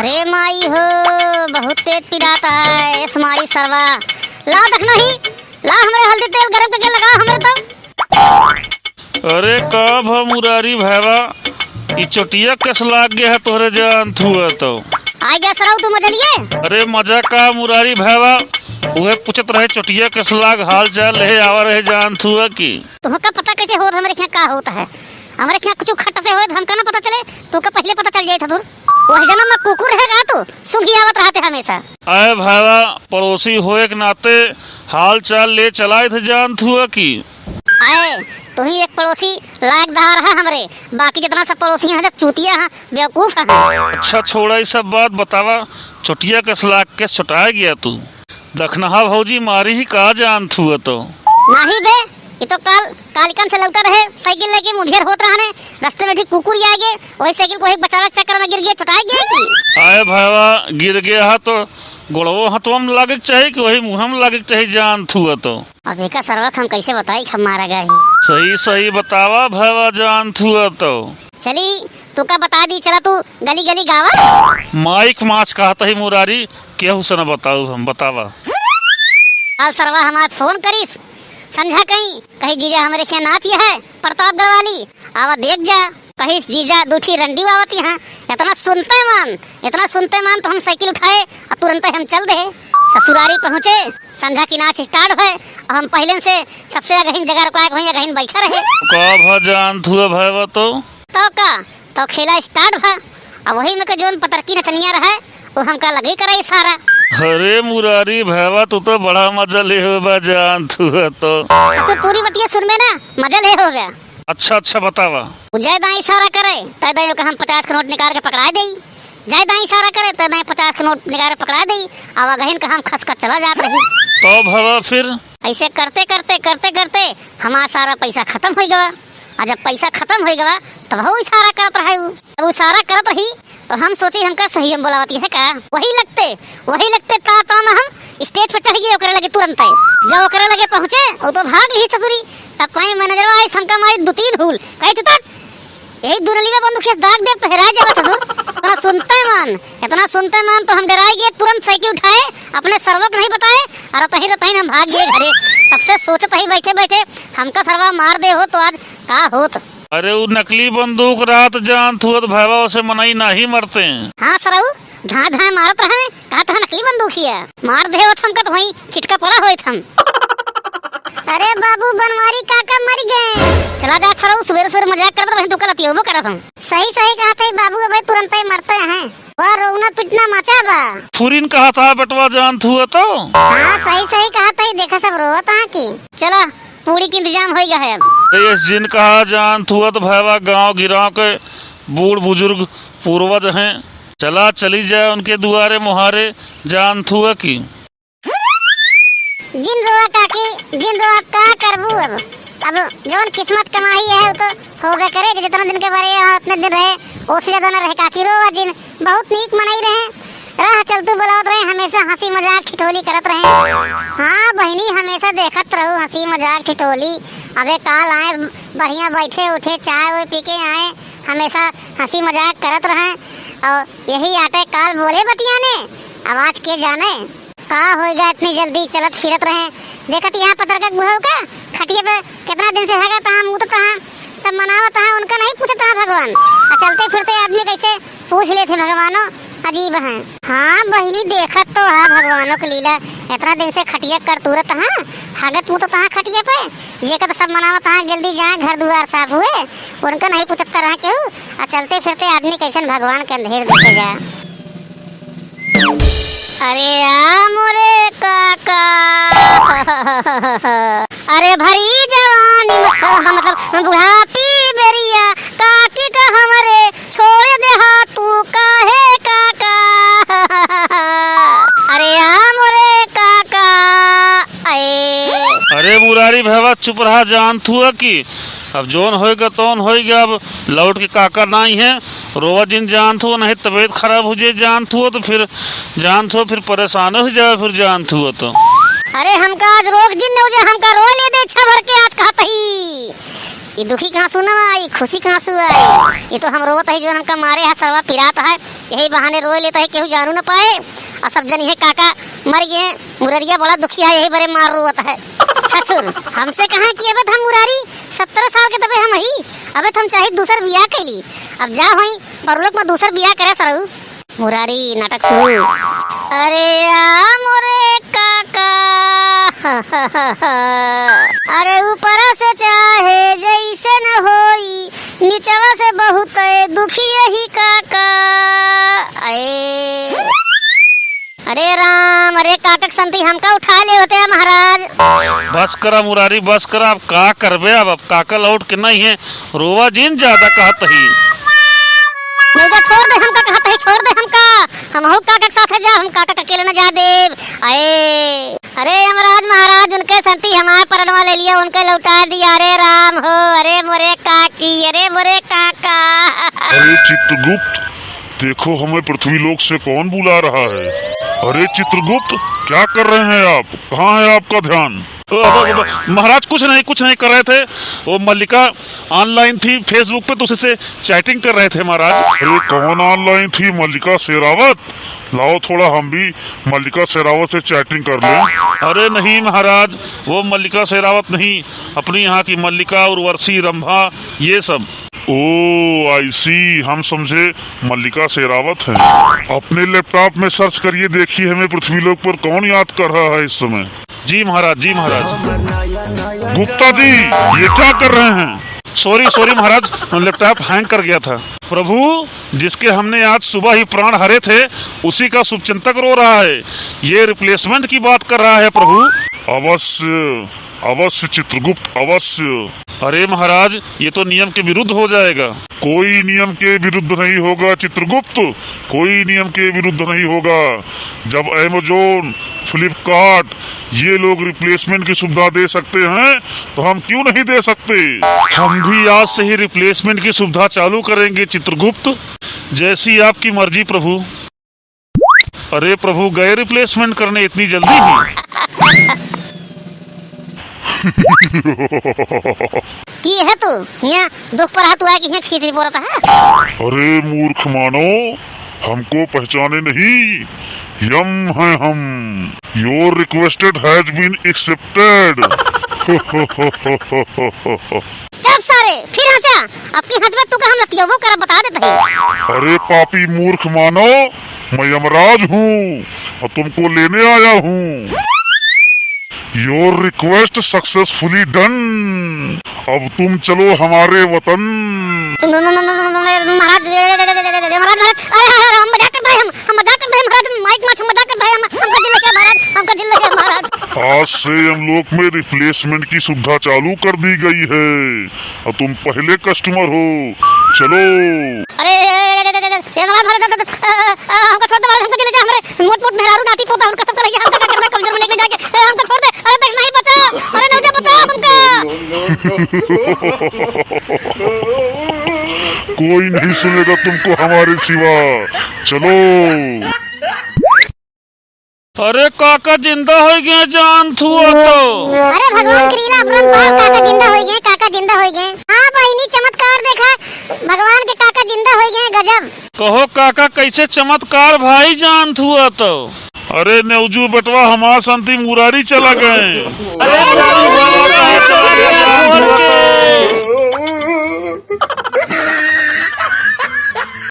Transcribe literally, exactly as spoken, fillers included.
रे माई हो, बहुत तेज पिरात है, एस मारी सरवा। ला देख नहीं, ला हमरे हल्दी तेल गरम करके लगा हमरे तो। अरे का भ मुरारी भैवा, ई चोटिया कस लाग गया है तोहरे जानथुआ तो। आ गया सरऊ तू मजा लिए? अरे मजा का मुरारी भैवा, उहे पूछत रहे चोटिया कस लाग हाल चाल रहे आवा रहे जानथुआ की। तुहका पता कैसे होत हमरे यहाँ का होत है? हमरे यहाँ कुछ खट से होए, हमका ना पता चले, तुहका पहले पता चल जाए था दूर। वह जन्म में कुकुर रहे रहा तू, सूंघी आवत रहते हमेशा। आए भावा, पड़ोसी होए के नाते हाल चाल ले चलाए थे जानथुआ की। आए, तू ही एक पड़ोसी लायकदार है हमरे, बाकी जितना सब पड़ोसी हैं, सब चूतिया हैं, बेवकूफ हैं। अच्छा छोड़ा, ये सब बात बतावा, चोटिया कस लाग के चोटाए गया तू। दखनहा भौजी मारी ही का जानथुआ तो। नाही बे, ये तो काल कालिकन से लौटा रहे, साइकिल लेके मुधियर होत रहने, रास्ते में ठीक कुकुर आ गए, वही साइकिल को एक बचावे के चक्कर में गिर गए, चोटाए गए की। आए भावा, गिर गया है तो गोड़वो हथवा में लागे के चाही कि वही मुँह में लागे के चाही जानथुआ तो। अब एका सरवा के हम कैसे बताई कि हम मारा गए ही। सही सही बतावा भावा जानथुआ तो। चली, तू का बता दी, चला तू गली गली गावा। माइक माच कहत ही मुरारी, केहू से न बताऊ हम, बतावा। काल सरवा हमार फोन करिस, संझा कहीं, कही जीजा हमरे खें नाच है, प्रतापगढ़ वाली, आवा देख जा। कहिस जीजा दू ठी रंडी आवत यहाँ, इतना सुनते मन, इतना सुनते मन तो हम साइकिल उठाए और तुरंत हम चल दे। ससुरारी पहुँचे, संझा की नाच स्टार्ट है और हम पहले से सबसे अगहिन जगह रुकवा के वहीं अगहिन बैठा रहे। का भ जानथुआ भैवा तो? तो का, तो खेला स्टार्ट भा। अब वही में के जोन पतरकी नचनिया रहे, वो हमका लगे करे इशारा। अरे मुरारी भैवा, तू तो बड़ा मजा ले हो बा जानथुआ तो। ससुर पूरी बतिया सुन में ना, मजा ले हो गया। अच्छा अच्छा बतावा। वो जय दाई इशारा करे, तय दाई ओके हम पचास के नोट निकाल के पकड़ा देई। जय दाई इशारा करे, तय दाई पचास के नोट निकाल के पकड़ा देई। अब अगहिन का हम खस कर चला जात रही। तो भवा फिर? ऐसे करते करते करते करते हमारा सारा पैसा खत्म हो गवा। और जब पैसा खत्म हो गवा, तब वो इशारा करत रहे उ। जब इशारा करत रही तो हम सोची हमका सही हम बोलावती है का। वही लगते, वही लगते ता तो हम स्टेज पर चढ़ गए ओकरे लगे तुरंत। जब ओकरे लगे पहुँचे, वो तो भाग ली ससुरी। तब कहीं मैनेजरवा आई, हमका मारी दो तीन हुल, कही तू तक यही दुरली में बंदूक से दाग देब तो हेरा जाबा ससुर। इतना सुनते मन, इतना सुनते मन तो हम डराई गए, तुरंत साइकिल उठाए, अपने सरवा के नहीं बताए, और रतही रतही हम भाग गए घरे। तब से सोचत ही बैठे बैठे, हमका सरवा मार दे हो तो आज का होत। अरे उ नकली बंदूक रात जानथुआ तो भैवा, उसे मनई नहीं मरते हैं। हाँ सरऊ, धाए धाए मारत रहे, कहा तहा नकली बंदूक हिया। मार दे होत हमका तो वहीं चिटका पड़ा होइत हम। अरे बाबू, बनवारी काका मर गए। चला जा सरऊ, सुबेरे सुबेरे मजाक करत रहे, तू का लतियबो करत हम। सही सही कहत है बाबू, अबे तुरंत ही मरते हैं। और रोना पिटना मचा बा। फुरिन कहत हा बेटवा जानथुआ तो। हाँ सही सही कहत है, देखा सब रोवत हा की। चला, पूरी के इंतजाम होई गया है अब। अरे यस जिन कहा जानथुआ तो भैवा गाँव गिराव के बूढ़ बुजुर्ग पूर्वज हैं। चला चली जाए उनके दुआरे मुहारे जानथुआ की। जिन रोआ काकी, जिन रोआ, का करबू अब? अब जौन किस्मत कमाई है, वो तो होबे करे, जे जितना दिन के बरे रहा, उतने दिन रहे, ओसे ज्यादा न रहे काकी। रोआ जिन, बहुत नीक मनई रहे, राह चलतू बोलावत रहे, हमेशा हँसी मजाक ठिठोली करत रहे। हाँ बहिनी, हमेशा देखत रहू हँसी मजाक ठिठोली। अबे काल आए, बढ़िया बैठे उठे, चाय वाय पी के आए, हमेशा हँसी मजाक करत रहे। और यही आटे काल बोले बतियाने, अब आज के जाने। का होइगा इतनी जल्दी चलत फिरत रहे। देखत यहाँ पतरका बुढ़ऊ का खटिया पे कितना दिन से हगत हाँ, मूतत हाँ, सब मनावत हाँ, उनका नहीं पूछत हाँ भगवान। आ चलते फिरते आदमी कैसे पूछ लेते भगवानो, अजीब हैं। हाँ बहिनी, देखत तो हाँ भगवानो के लीला, इतना दिन से खटिया कर तुरत हाँ, हगत मूतत हाँ खटिया पे, जेकर तो सब मनावत हाँ जल्दी जाए, घर दुआर साफ हुए, उनका नहीं पूछत रहा केहू। आ चलते फिरते आदमी कैसन भगवान के अंधेर देखे जा। अरे आ मोरे काका। अरे भरी जवानी म-, मतलब बुढ़ापी बेरिया, काकी का हमरे छोड़ देहा तू काहे काका। अरे आ मोरे काका। आए। अरे मुरारी भैया चुप रहा, जानथुआ कि अब जौन होइगा तौन होइगा, अब लौट के काका नाहीं है, रोवा जिन जानथुआ, नहीं तबीयत खराब होइ जाए जानथुआ तो फिर जानथुआ फिर परेसान होइ जाए फिर जानथुआ तो। अरे हमका आज रोक जिन न हो जाए, हमका रोए ले दे अच्छा भर के आज कहत ही। ई दुखी क आँसू न आई, खुशी क आँसू आई। ई तो हम रोवत हई, जौन हमका मारे ह, सरवा पिरात ह, यही बहाने रोए लेत हई, केहू जानू न पाए। अउर सब जनिहैं काका मर गए। मुररिया बड़ा दुखी ह, यही बरे मार रोवत ह। ससुर, हमसे कहा कि अबे त हम मुरारी सत्रह साल के तबे हम हई, अबे त हम चाही दूसर बियाह कइली। अब जा होई परलोक में दूसर बियाह करे सरऊ। मुरारी नाटक शुरू। अरे आ मोरे काका, अरे ऊपरा से चाहे जैसे न होई, निचवा से बहुत दुखी यही काका। अरे, अरे राम, अरे काका क संती हमका उठा ले होते हैं महाराज। बस करा मुरारी, बस करा, अब का करबे अब, अब काका लौट के नहीं है, रोवा जिन ज्यादा कहत ही। नहीं जा, छोड़ दे हमका, कहत ही, छोड़ दे हमका। हमहू काका के साथ जा, हम काका के अकेले न जा देब। आए, अरे यमराज महाराज, उनके संती हमार परनवा ले लिया, उनके लौटा दिया। अरे राम हो, अरे मोरे काकी, अरे मोरे काका। अरे चित्रगुप्त, देखो हमें पृथ्वी लोक से कौन बुला रहा है। अरे चित्रगुप्त, क्या कर रहे हैं आप? कहाँ है आपका ध्यान? अ, अ, अ, महाराज, कुछ नहीं, कुछ नहीं कर रहे थे। वो मल्लिका online थी Facebook पे, तो उसी से chatting कर रहे थे महाराज। अरे कौन online थी? मल्लिका शेरावत? लाओ थोड़ा हम भी मल्लिका शेरावत से chatting कर लें। अरे नहीं महाराज, वो मल्लिका शेरावत नहीं, अपनी यहाँ की मल्लिका, उर्वशी, रंभा, ये सब। ओ, I see, हम समझे मल्लिका शेरावत हैं। अपने laptop में search करिए, देखिए हमें पृथ्वी लोक पर कौन याद कर रहा है इस समय। जी महाराज, जी महाराज। गुप्ता जी, ये क्या कर रहे हैं? Sorry, sorry महाराज, laptop hang कर गया था। प्रभु, जिसके हमने आज सुबह ही प्राण हरे थे, उसी का शुभचिंतक रो रहा है। ये replacement की बात कर रहा है प्रभु। अवश्य, अवश्य चित्रगुप्त, अवश्य। अरे महाराज, ये तो नियम के विरुद्ध हो जाएगा। कोई नियम के विरुद्ध नहीं होगा चित्रगुप्त, कोई नियम के विरुद्ध नहीं होगा। जब Amazon, Flipkart, ये लोग replacement की सुविधा दे सकते हैं, तो हम क्यों नहीं दे सकते? हम भी आज से ही replacement की सुविधा चालू करेंगे चित्रगुप्त, जैसी आपकी मर्जी प्रभु। अरे प्रभु, गए replacement करने इतनी जल्दी ही? की है तू? यहाँ दुख पर हाथ हुआ कि यहाँ खींच बोलता है? अरे मूर्ख मानव, हमको पहचाने नहीं, यम हैं हम। Your requested has been accepted। चुप सारे, फिर हंसा। अब की हंसबे तू का हम लतियबो करब, बता देत ही। अरे पापी मूर्ख मानव, मैं यमराज हूँ और तुमको लेने आया हूँ। Your request successfully done। अब तुम चलो हमारे वतन। म-, म-, म-, म-, म-, म-, महाराज, महाराज, महाराज, अरे, अरे, अरे, हम मजाक करत रहे, हम, हम मजाक करत रहे, महाराज, माइक माछ, हम मजाक करत रहे, हम, हमका जिन ले चला, महाराज, हमका जिन ले चला, महाराज। आज से यमलोक में replacement की सुविधा चालू कर दी गई है और तुम पहले customer हो। चलो। अरे, ए, ए, ए, ए, ए, ए, ए, ए, महाराज, महाराज, अ, अ, अ, हमका छोड़ दे, महाराज, हमका जिन ले जा, हमरे मोट, मोट मेहरारू नाती पोता, उनका सबका ले जा, हमका का करना है, कमजोर में लेके जाके, ए, हमका छोड़ दे, अरे, देख, नहीं बचा, अरे, नहीं जा, बचा हमका। कोई नहीं सुनेगा तुमको हमारे सिवा। चलो। अरे काका जिंदा होइ गए, जान थुआ तो। अरे भगवान करीला अपरंपार, काका जिंदा होइ गए, काका जिंदा होइ गए। हाँ बहिनी, चमत्कार देखा, भगवान के काका जिंदा होइ गए, गजब। कहो काका कैसे चमत्कार भाई, जान थुआ तो। अरे नेवजू बेटवा, हमार संती मुरारी चला गए। अरे